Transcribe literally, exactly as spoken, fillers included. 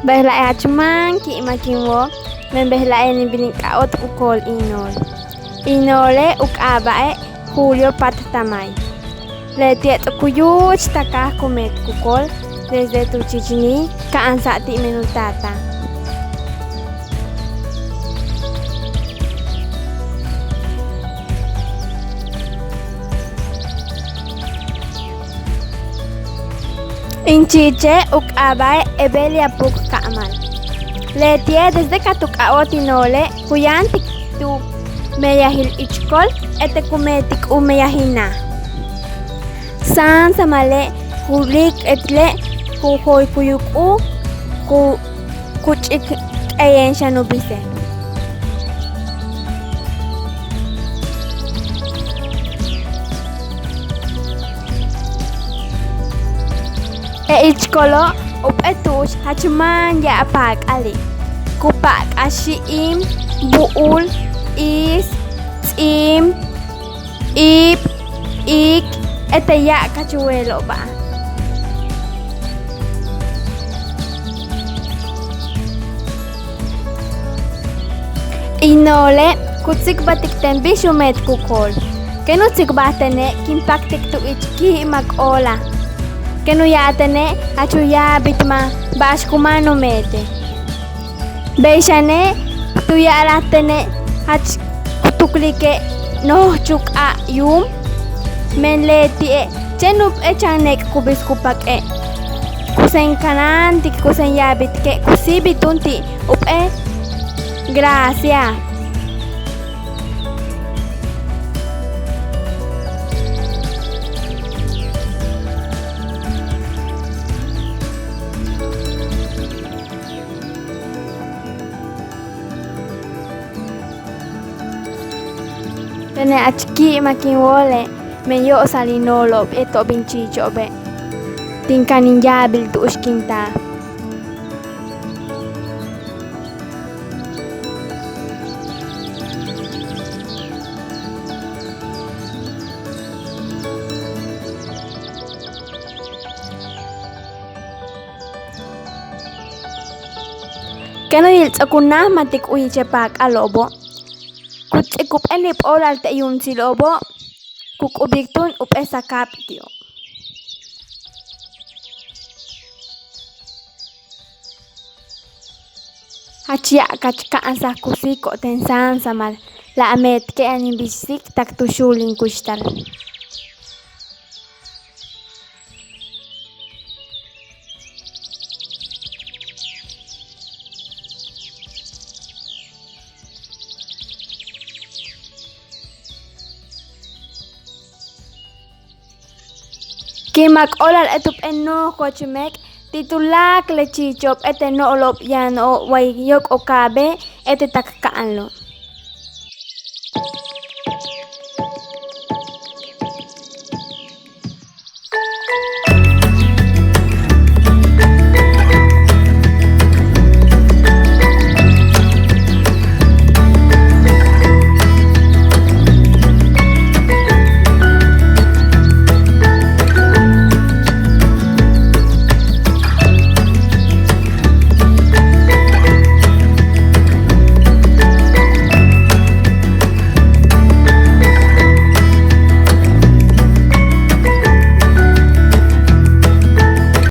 Bejla'e' jach máan ki'imak in wóol, men bejla'e' in bin in k'ajóoltik u kool in nool. In noole' u k'aaba'e' Julio Pat Tamay. Leti'e' ts'o'ok u yúuchul taka'aj ku meetik u kool desde tu chichnil ka'ansa'ab ti' men u taata'. In chi'iche' u k'aaba'e' Evelia Puc Ca'amal. Leti'e' desde ka tu k'ajóol in noole' ku yáantik tu meyajil ichkol ete' ku meetik u meyajil naj. Sáansamale' ku líik'etile' ku joykuy u k'u ku ku ch'ik k'eyen xan u bise'. E ichkolo' jump'éel tu'ux jach máan ya'ab paak'ali'. Ku pa'ak'al xi'im, bu'ul, iis, ts'íim, iib, iik, ete' ya'ab kach u weelo'oba'. In noole' ku tsikbaltik ten bix u meetik u kool. Ken u tsikbal tene' kin paktik tu ich ki'imak óolal. Ken u ya'al tene' jach u yaabiltmaj ba'ax ku máan u meente'. Bey xane' tu ya'alaj tene' jach ku tuklike' nojoch u k'a'a' yuum, men leti'e' chéen jump'éel chan neek ku bis ku pak'e'. Ku seen kanáantik, ku seen yaabiltike', ku síibil túun ti' jump'éel gracia. Tene' jach ki'imak in wóole', men yo'osal in noolo'ob yéetel u bin chi'icho'obe'. Tin kan in yaabil tu'ux kin taal. Ken u yil ts'o'ok u náajmatik u yiche' paak'alo'obo', ku ts'ik jump'éel líib óolal te' yuumtsilo'obo', ku k'ubik túun jump'éel sakaab ti'o'. Jach ya'ab kach ka'ansaj ku síiko'ob ten sáansamal, la' a meetike' yaan in bisik tak tu xuul in kuxtal. Ki'imak óolal yéetel jump'éel nojoch meek ti' tuláakal le chi'icho'ob yéetel no'olo'ob yaano'ob way yóok'ol kaabe' yéetel tak ka'anlo'.